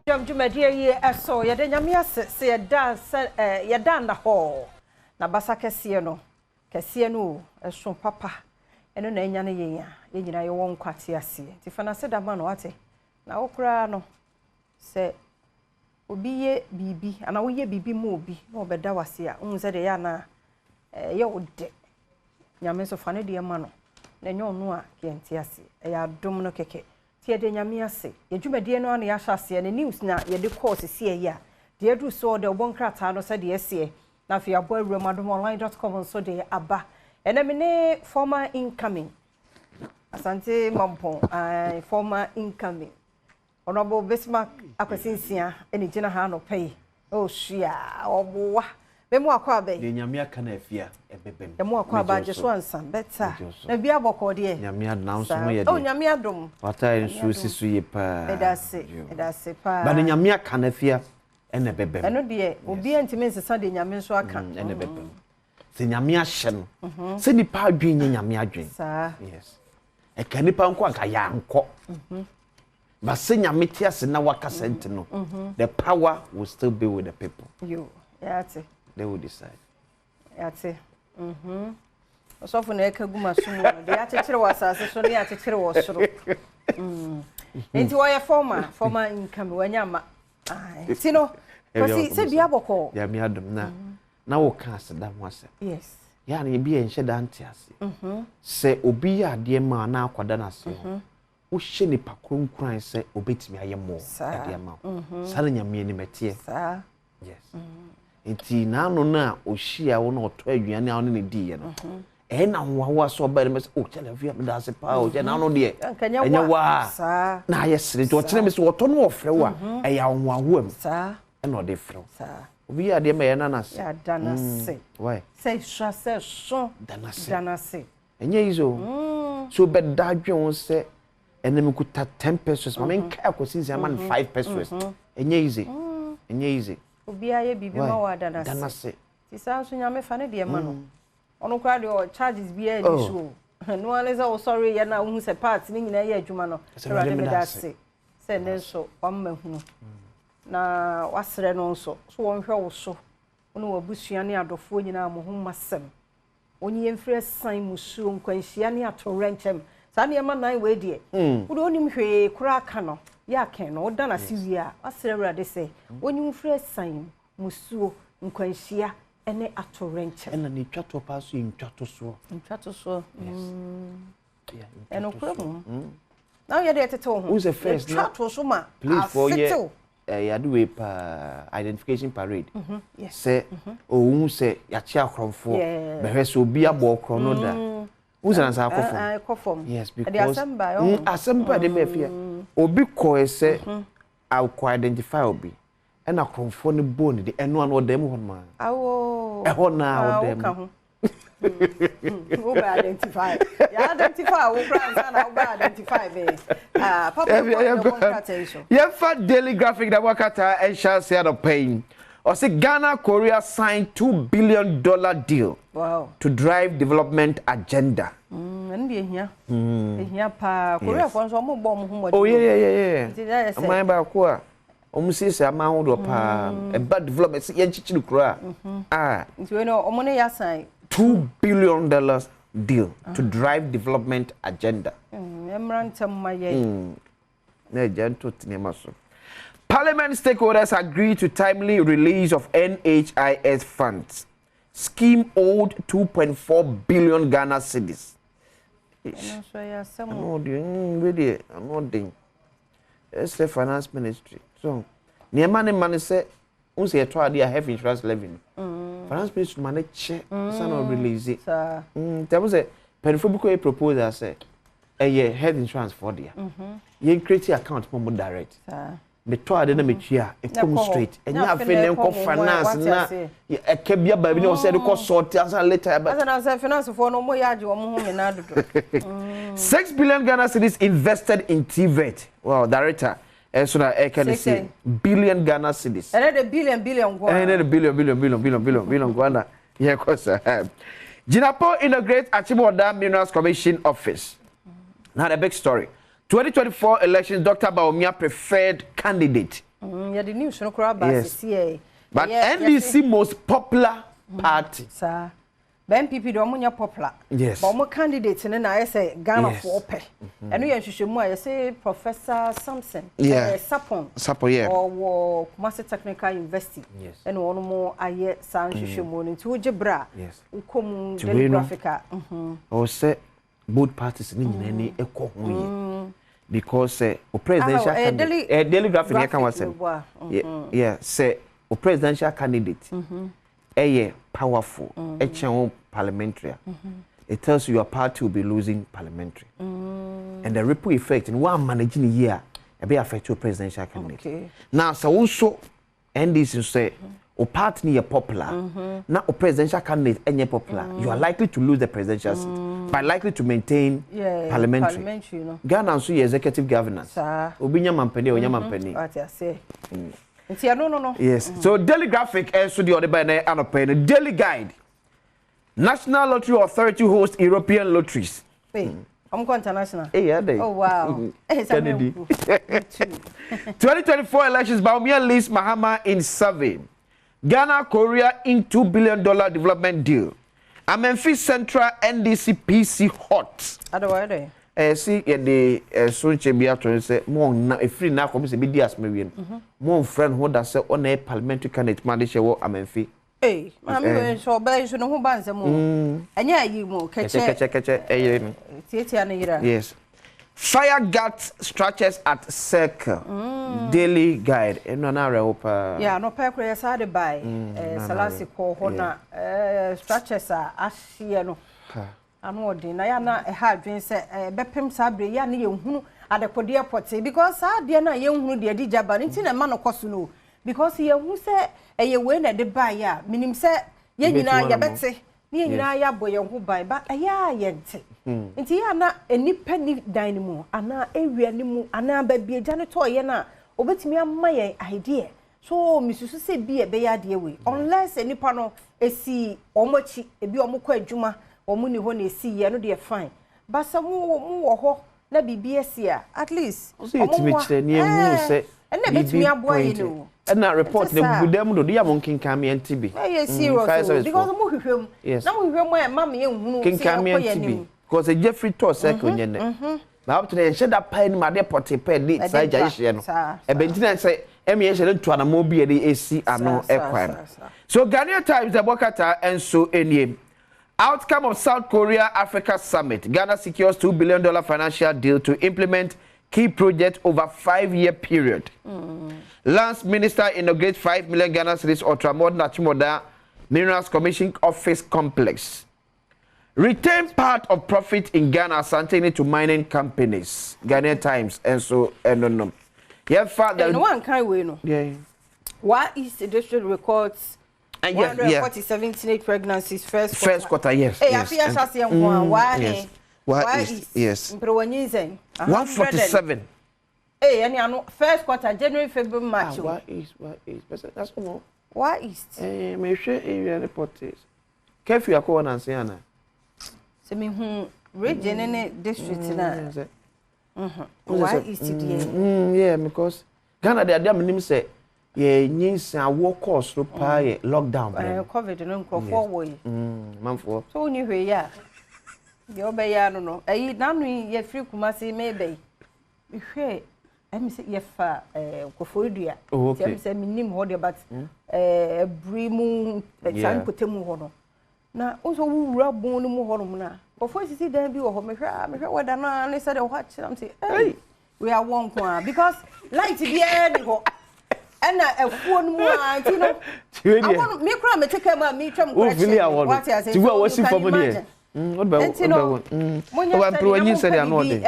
Dwam dwumadie yi so, yɛda Nyame ase sɛ yɛda sɛ yɛda nna hɔ na basa kɛseɛ no, kɛseɛ no o, ɛso papa, ɛno na anyane yɛn a yɛn nyinaa yɛwɔ nkwa te aseɛ. Nti fa n'aseda ma no, wate? Na wo koraa no, sɛ obi yɛ biribi anaa woyɛ biribi ma obi na ɔbɛda wo ase a, wohu sɛ deɛ ɛyɛ anaa ɛyɛ wo dɛ. Nyame nso fa ne deɛ ma no, na ɛnyɛ ɔno a yɛnte aseɛ. Ɛyɛ adom no kɛkɛ. Nti yɛda Nyame ase. Yɛ dwumadie no ara na yɛahyɛ aseɛ no, news na yɛde kɔɔ sesiɛ yi a, deɛ aduru soɔ deɛ wobɔ nkrataa no sɛdeɛ ɛseɛ, na afei abɔ awura mu adomonline dot com nso de aba. Ɛnɛ me ne former incoming Asante Mampong, ae, former incoming Honourable Bismarck Akwasi Nsia na ɛgyina ha anɔpa yi. Oh sua, ɔboa. Me mo akɔ aba yi. Deɛ Nyame aka no afia ɛbɛbam. Yɛ mo akɔ aba agye so ansa better. Na bia bɔkɔɔ deɛ. Nyame adom na nso ho yɛ deɛ. Oh Nyame adom. Watae nso si so yie paa. Meda ase, meda ase paa. But Nyame aka no afia ɛna ɛbɛbam. Ɛno deɛ obiara ntumi nsesa deɛ Nyame nso aka. Ɛna ɛbɛbam. Sɛ Nyame ahyɛ no. Sɛ nipa adwene nyɛ Nyame adwene. Saa. Yes. Ɛka nipa nko anka yɛankɔ. But sɛ Nyame te ase na wakasa nti no, the power will still be with the people. Yo, yɛate. They will decide. Yɛate. Mhm. Ɔsɔfo na ɛka gu m'aso mu no, deɛ akyekyere wɔ asase so ne akyekyere wɔ soro. Nti wɔyɛ former, former income, wanya ma. Nti no, kwasi sɛ bia bɔkɔɔ. Nyame adom na na wɔka aseda ho asɛm. Yes. Yɛ a na ebi yɛ nhyɛ da nte ase. Sɛ obi yɛ adeɛ ma na akɔda n'ase hɔ. Wohyɛ nipa koro nkuran sɛ obetumi ayɛ more ɛde ama wo. Saa na Nyame anim ɛteɛ. Yes. Nti n'ano no a ohyia wo na ɔtɔ aduane a ɔne ne diiɛ no, ɛyɛ na ahohoahoa sɛ ɔbaa anim sɛ, oh kyɛlɛ afia meda ase paa o, kyɛ n'ano deɛ ɛnyɛ waa na ayɛ sere. Nti ɔkyerɛ me sɛ ɔtɔ no ɔfrɛ wo a, ɛyɛ ahohoahoa mu ɛna ɔde frɛ wo. Obi yɛ adeɛ ma yɛ na n'ase. Yɛada n'ase. Why? Sɛ sua sɛ so. Da n'ase. Da n'ase. Ɛnyɛ easy o. So wobɛda adwene ho sɛ ɛnɛ mekuta 10 pesos, ma menkae akɔsi nsia ma no 5 pesos. Ɛnyɛ easy. Ɛnyɛ easy. Obiara yɛ biribi ma wo a, da no Da no ase. Nti saa nso Nyame fa ne deɛ ma no. Ɔno koraa deɛ ɔ charges biara nni so o. Ɛno ara ne sɛ wosɔre yɛ na wohu sɛ parts ne nyinaa yɛ adwuma no. Awurade meda ase sɛ ɛnɛ nso wama mahunu. Na wasrɛ no nso so wɔnhwɛ wo so, wo ne w'abusua ne adɔfoɔ nyinaa mo ho mma sɛm. Onyi yɛn mfiri asiane, mmusuo, nkwanhyia ne atoyerɛnkyɛm. Saa nneɛma nan wei deɛ, wo deɛ wonnim hwee koraa ka no, yɛ akɛn no, woda no ase wie a, woasrɛ Awurade sɛ ɔnyi wo mfiri asiane, mmusuo, nkwanhyia ne atoyerɛnkyɛm. Ɛna ne twatoɔ paa nso yɛ ntwatosoɔ. Ntwatosoɔ. Yes. Ɛnokorɛ mu. Na woyɛ deɛ ɛtete wo ho. Wohu sɛ first na Yɛtwa to so ma policefoɔ yɛ asetew. ɛyɛ ade wei paa identification parade sɛ wohu sɛ yɛakye akorɔmfoɔ bɛhwɛ sɛ obi abɔ ɔkorɔ no da wohu sɛ nansa akɔ fam akɔ fam yes ɛde because asɛm ba ɛwɔ asɛm ba de ma afia obi kɔɛ sɛ akɔ identify obi ɛna akorɔmfoɔ no bɔɔ ne din ɛno ano ɔda mu hɔ nom a awo ɛhɔ na ɔda woka mu ho wo bɛ identify yɛ identify wo kora ansa na wo bɛ identify me ah papa kɔ ne bɔ nkrataa yi so yɛmfa Daily Graphic na wɔkata ɛnhyɛ ase anɔpa yi. Ɔse Ghana Korea sign $2 billion deal to drive development agenda. Ɛno deɛ ehia ehia paa. Koreafoɔ nso ɔmo bɔ ɔmo ho mmɔden. Oh yeah. Nti na yɛ sɛ Aman baako a ɔmo siesie aman ahodoɔ paa ɛba development sɛ yɛnkyekyere kuro a ah. Nti wei no ɔmo ne yɛ asan $2 billion deal to drive development agenda. Ɛmmra ntɛm ma yɛ. Na agya nto nneɛma so. Parliament stakeholders agree to timely release of NHIS funds. Scheme owed 2.4 billion Ghana cedis. Ɛno nso ɛyɛ asɛm o. Ano deɛ, wei deɛ, ano den. Ɛsɛ finance ministry. So, nneɛma ne ma ne sɛ, n sɛ yɛtɔ adeɛ a health insurance levy no. Finance ministry ma ne kyɛ sanni mm. release. Saa. Nti mo sɛ, mpanyinfoɔ bi kɔ yɛ proposal sɛ, ɛyɛ health insurance foɔ dea. Yɛn create account mo direct. Saa. Metɔ ade na metua a, ɛkɔm kɔ hɔ. Straight. Na ɛnyɛ afei afei na na ɛkɔ ɛnkɔ mo finance wate na aseɛ. Ɛka bi aba bi na ɔsɛ ɛde kɔ sort ansa later ɛba. Asa na sɛ finance foɔ no ɔmo yɛ agye ɔmo ho nyinaa dodo. 6 billion Ghana cedis invested in TVET. Wow, director ɛnso na ɛka ne Six se billion Ghana cedis. Ɛnɛ de billion billion nko ara. Ɛnɛ de billion billion billion billion billion billion nko ara na yɛkɔ saa. Jinapor inaugurates Akyem Oda Minerals Commission office. Now the big story. 2024 elections, Dr. Bawumia preferred candidate. Yɛde news no koraa ba sisi ɛ. But NDC most popular party. Saa. But NPP deɛ ɔmo nyɛ popular. Yes. But ɔmo candidate no na ayɛ sɛ Ghana foɔ pɛ. Ɛno yɛ nhwehwɛmu a yɛsɛ Professor Samson. Yeah. Sapon. Sapon, yeah. Ɔwɔ Kumasi Technical University. Yes. Ɛna wɔn mo ayɛ saa nhwehwɛmu no. Nti wogye bra a. Yes. Wokɔ mu Daily Graphic a. Ɔwɔ sɛ both parties ne nyinaa ni ɛkɔ ho yie. Because sɛ o presidential candidate. Daily Graphic ni ɛka wasɛm. Yeah, sɛ o presidential candidate. Ɛyɛ powerful ɛkyɛn wo parliamentary a, it tells you your party will be losing parliamentary. And the ripple effect no woan manage ne yie a, ɛbɛyɛ affect your presidential candidate. Na sɛ wo nso NDC nso sɛ wo party no yɛ popular na wo presidential candidate ɛnyɛ popular, you are likely to lose the presidential seat but likely to maintain parliamentary. Ghana nso yɛ executive governance. Obi nya mampanin a onya mampanin. Nti ɛno no no. Yes. So Daily Graphic ɛnso deɛ ɔde bɛn anɔpɛ no Daily Guide. National Lottery Authority hosts European lotteries. Hey, I'm going international. Hey, yeah, they. Oh wow. Hey, Kennedy. 2024 elections, Bawumia leads Mahama in survey. Ghana, Korea in $2 billion development deal. Amenfi Central NDC PC hot. Otherwise, See, yeah, the so nche bi ato say mo na efiri na akọ se bi di asem wie no. Mo friend ho da se on a parliamentary candidate ma de hye wo Amenfi. Eh, ma mi we so ba so no ho ba nsem o. Enye ayi mo keche. Keche keche eye no. Tietia no yira. Yes. Fire gut structures at Circle. Daily Guide. Eno na re opa. Yeah, no pa kra sa de buy. Salasi ko ho na structures a ahye no. Ano odin na ya na e ha adwen se bepem sa bre ya na ye hunu adekode pote because sa de na ye hunu de di jaba nti na ma no koso no because ye hu se eye we na de buy ya minim se ye nyina ye bete ne ye nyina ya bo ye ho ban ba eya ye nte nti ya na enipa ni dan ni mu ana ewia ni mu ana ba bia gya ne to ye na obetimi ama ye idea so misusu se bi e be ya de we unless enipa no esi omochi ebi omokọ adwuma omu ni ho na esi ye no de fine but some mu wo ho na bibi esi a at least omu wa kire ne ehu se na betimi aboa ye no na report na gudam do ya mon kinkan me anti bi eh serious because mu hwehwem na mu hwehwem e ma me ehunu se e ye ni because Jeffrey to circle nye ne na up to na hye da pa ni ma de pote pa di sai ja hye no e benti na se e me hye nto ana mo bi e de esi ano e kwan. So Ghanaian Times the bokata enso enie. Outcome of South Korea Africa Summit. Ghana secures $2 billion financial deal to implement key project over 5-year period. Lands Minister inaugurates 5 million Ghana cedis ultramodern Achimota Minerals Commission office complex. Retain part of profit in Ghana Asante to mining companies. Ghanaian Times and so and no. Yeah, father. No one can we no. Yeah. Wa East District records 147 teenage pregnancies first quarter. First quarter, yes. Hey, yes. Yes. 147. Hey, any ano first quarter January, February, March. Wa East? That's all. Wa East. Eh, me share area report is. Curfew akọ na nse ana. Se me hu region ne district na. Wa East dey. Yeah, because Ghana dey dey minim say ye nyinsa awo course ro pa ye lockdown bre. COVID no nkrofo wo yi. Manfo. So oni hwe ya. Ye obeya no no. Eyi nanu ye free Kumasi me be. Me hwe em se ye fa nkrofo dua. Em se minim ho de but ebri mu san potemu ho no. Na oso wura bon no mu ho no na. Nkrofo sisi dan bi wo ho me hwe weda na ne se de ho akira m se hey we are one kwa because light bi e ni ho. And a phone mu anti no. I want me cry me take ma me twam correction. What I say. Ti wo si fam de. What ba wo nyi se de ano de.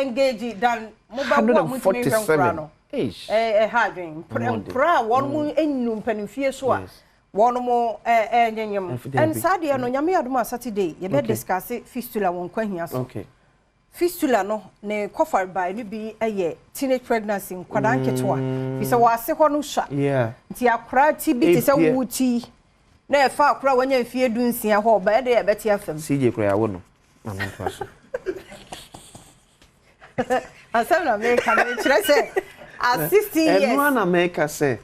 Engage dan mo ba wo mo timi hwe no. Eh ha dwen. Pra won mu enu mpanimfie so a. Won mo nyenyem. And Saturday no nyame adom a Saturday ye be discuss fistula won kwahia so. Okay. Fistula no ne kofar by no bi eye teenage pregnancy nkwada nketoa bi se wase ho no sha. Yeah. Nti akora ti bi te se wuti na e fa akora wanya mfie 16 ho ba e de e beti afam. CJ kora ya wo no. Na me ntoa so. Asem na me ka me kire se At 16 years. Ɛno ara na mɛka sɛ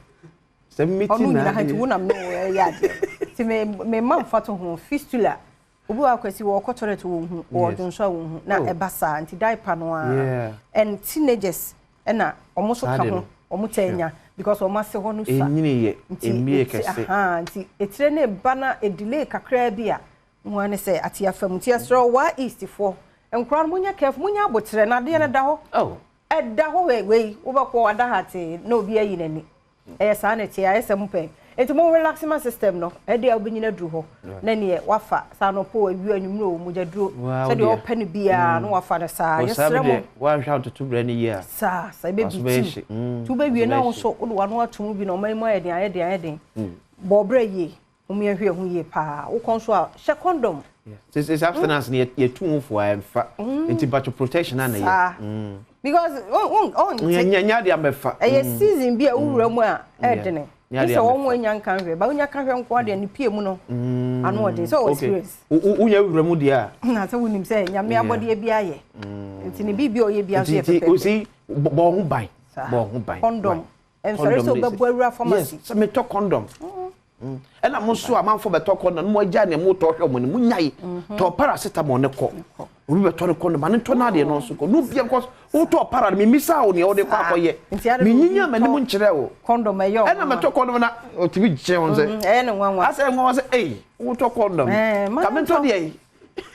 sɛ meti Ɔno na nyina ha nti adeɛ. wo nam ne wo ɛyɛ adeɛ. Nti me ma mfa to ho fistula. Obi wɔ akwasi wɔ kɔ toilet wɔ hu, wɔ dwonso a wɔ hu na ɛba saa nti diaper no a. And teenagers ɛna ɔmo so Saa ka de ho, no. ɔmo tɛ nya because ɔmo ase hɔ no sa. Ɛnyini yɛ, Nti ɛmmie kɛse. Aha, nti etire ne ba na e delay kakra bi a ho ane sɛ ate afa mu. Nti ɛsrɛ Wa East foɔ. Nkora no munya careful, munya abotrɛ na adeɛ no da hɔ. Ɛda hɔ wei wobɛkɔ ada ha te na obi ayi n'ani. Ɛyɛ saa na ɛteɛ, ayɛ sɛ mopɛ. Nti mo relax ma system no, ɛde a wobɛnyina duru hɔ. Na neɛ wafa saa no po awie anwummerɛ o mogya duro. Sɛdeɛ ɔpɛ no biara na wafa no saa. O saa Yɛsrɛ bi mo. deɛ woanhwɛ atoto berɛ no yie a. Saa saa Waso ɛbɛbi bɛyɛ tiw. hye. Nti wobɛwie na Waso wo bɛyɛ nso wode w'ano ato mu bi na ɔman yi mu ayɛ den, ayɛ den, ayɛ den. Bɔ ɔbrɛ yie. Mo yɛnhwɛ yɛn ho yie paa. Wokɔ nso a hyɛ condom. Sɛ abstinence no yɛtu ho fo a ɛmfa. Nti mpatwo protection a na yɛ. Saa. Because on Nyɛ adeɛ amɛfa. Ɛyɛ season bi a wowura mu a ɛdene. Nyɛ adeɛ Sɛ wɔn amɛfa. anya nka hwɛ, ba wonya ka hwɛ nko adeɛ ne pie mu no. Ano ɔden sɛ experience. Wonya wura mu deɛ a. Na sɛ wonim sɛ Nyame abɔdeɛ bi ayɛ. Nti ne biribi a ɔyɛ bi nso yɛ Nti pɛpɛɛpɛ. osi bɔ ho ban. Saa. Bɔ ho ban. Condom. Why? Ɛnsɔre sɛ Condom de wobɛbɔ awura pharmacy. Yes, sɛ metɔ condom. Ɛna mo nso amanfo bɛtɔ condom no mo agya nea mo tɔ hwɛ mo ni mo nyae. Tɔ paracetamol ne kɔ. Obi bɛtɔ ne condom, ane tɔ n'adeɛ no nso kɔ. No bia nkɔ wotɔ para no mimisa wo nea wode kɔ akɔyɛ. Nti ade Minyinya obi m'anim tɔ nkyerɛ wo. Condom ɛyɛ Ɛna ɔnwanwa. mɛtɔ condom na otumi gye wɔn sɛ. Ɛyɛ ne nwanwa. Asɛ nwanwa sɛ ei wotɔ condom. Ma Ka ne mentɔ ntɔ. deɛ yi.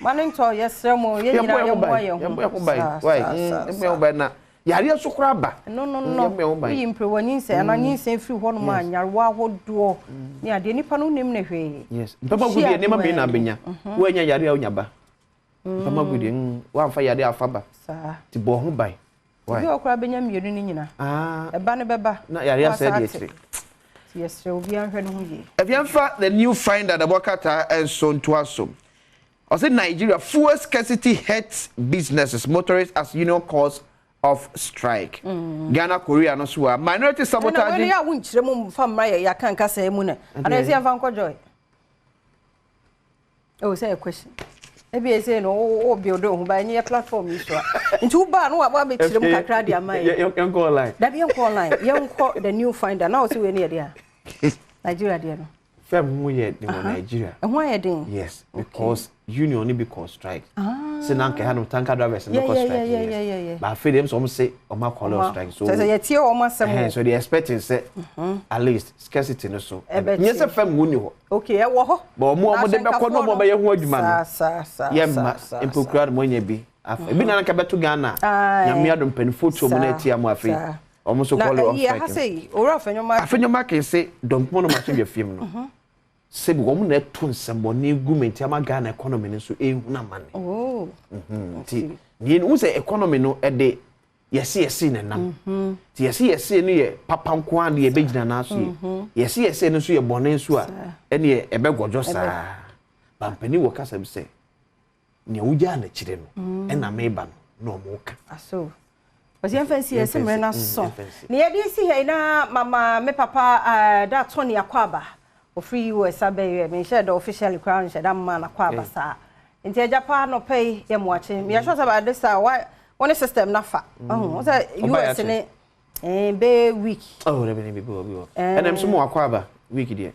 Ma ne ntɔ, yɛsrɛ mo, yɛn Yɛbɔ nyinaa yɛn ho ban. yɛmmoa yɛn ho. Yɛbɔ yɛn ho ban. Saa, Why? saa, saa, Yɛbɔ saa. yɛn ho ban na yareɛ so koraa ba. No. Yɛbɔ yɛn ho ban. Woyi mperewa nyinsɛn anaa nyinsɛn firi hɔnom a nyarewa ahodoɔ ne adeɛ nipa no wonim ne hwee. Yes. Mpɛmɛ gu deɛ nneɛma mmienu na abɛnya. Woanya yareɛ a wonya ba. Mpɛmɛ gu deɛ woamfa yareɛ afa ba. Saa. Nti bɔ ho ban. Why? Obi wɔ koraa bɛnya mmienu no nyinaa. Ɛba no bɛba. Na yareɛ asɛe Wasa deɛ ate. akyire. Nti yɛsrɛ obiara nhwɛ ne ho yie. Ɛfiɛmfa The New Finder na bɔkata nso ntoa so. Ɔsɛ Nigeria fuel scarcity hurts businesses, motorists as union calls off strike. Ghana Korea no so a minority Ɛna sabotage. wei no yɛ a wonkyerɛ mu mfa mmra yɛ yɛaka nkasa mu no. Anaa ɛsɛ yɛmfa nkɔ Joy. Oh, sɛ yɛ question. Ebi ɛsɛ no wo build wo ho ba ɛnyɛ platform yi so a. Nti wo ba no wa bɛkyerɛ mu kakra de ama yɛ. Yɛnkɔ online. Dabi, yɛnkɔ online. Yɛnkɔ The New Finder. Na wo sɛ wei ne yɛ deɛ a. Nigeria deɛ no. Fɛm ho yɛ den wɔ Nigeria. Ɛho ayɛ den. Yes, because union ni bi kɔ strike. Sɛ na nka ha no tanker drivers no kɔ strike. But afei deɛ ɔmo sɛ ɔmo akɔ off strike so. Sɛ yɛtie wɔn asɛm o. So they expecting sɛ at least scarcity no so. Ɛbɛte. Nyɛ sɛ fɛm wo ni hɔ. Okay, ɛwɔ hɔ. But ɔmo de bɛkɔ na ɔmo bɛyɛ ho adwuma no. Saa saa saa. Yɛ mma mpo kura no mo anya bi. Afa ebi na nka bɛto Ghana. Nyame adom mpanyinfoɔ tuo mu na ɛtia mu afei. Ɔmo nso Na call off ɛyi strike. ha sɛ yi, owura Afenyo-Markin. Afenyo-Markin sɛ dɔnkuma no ma so dwa fiem no. Sɛbi wɔn na ɛto nsɛmbɔne gu mu nti ama Ghana economy no nso ehunu amane. Nti nea n sɛ economy no ɛde yɛsi yɛsi na nam nti yɛsi yɛsi no yɛ papa nko ara de yɛbɛgyina n'aso yɛ yɛsi yɛsi no nso yɛ bɔne nso a ɛne ɛbɛgɔdɔ saa. Bampanin wɔ kasa bi sɛ nea wogyaa n'akyire no ɛna meba no na ɔmo ka. Aso. Wɔsi yɛmfa nsi yɛsɛ mmerɛ no Yɛmfa nsi, so. yɛmfa nsi. Ne yɛde si ha yi na mama me papa da Tony Akwaaba. Ofiri US abɛyɛ menhyɛ da officially koraa nhyɛ da mma no akwaaba saa. Nti agya paa nɔpɛ yi yɛ mmoakye. Meyɛ sure sɛ by this time wa wɔne system nafa. Ɔho wo sɛ Ɔba US yɛ ne bɛyɛ week. Oh, dɛbi ne bi wɔ bi wɔ ɛnna nso mo akɔ aba week deɛ.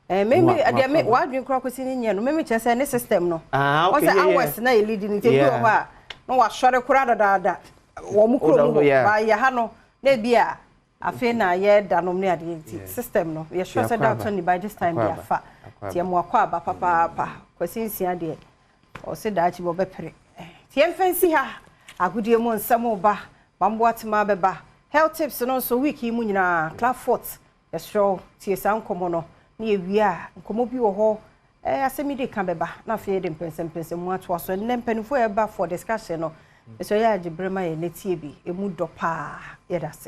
Me me deɛ me Mo akɔ aba. wadwin koraa kɔsi ne nyɛ no me me kyerɛ sɛ ne system no. Ah, okay, Wɔn sɛ hours na yɛ lead ne nti ebi wɔ hɔ a na wasɔre koraa dadaada wɔn mu kurom hɔ ba yɛ ha no na ebi a afei na yɛ da nom ne adeɛ nti system no yɛ sure sɛ Yɛakɔ da aba. Tony by this time Akɔ de aba. afa Akɔ nti ɛmo akɔ aba papaapa. Kwasi Nsia deɛ ɔsi daakye bɔ bɛpere nti yɛmfa nsi ha. Agodie mu nsɛm ba bamboa tema bɛba health tips no nso week yi mu nyinaa club fort yɛsrɛ tie saa nkɔmmɔ no na yɛwie a nkɔmmɔ bi wɔ hɔ asɛm yi de ka bɛba na afei yɛde mpɛnsɛmpɛnsɛm mu atoa so. Ɛnnɛ mpanimfoɔ a yɛba for discussion no ɛsɛ ɔyɛ agye berɛ ma yɛ ne tie bi ɛmu dɔ paa. Yɛda ase.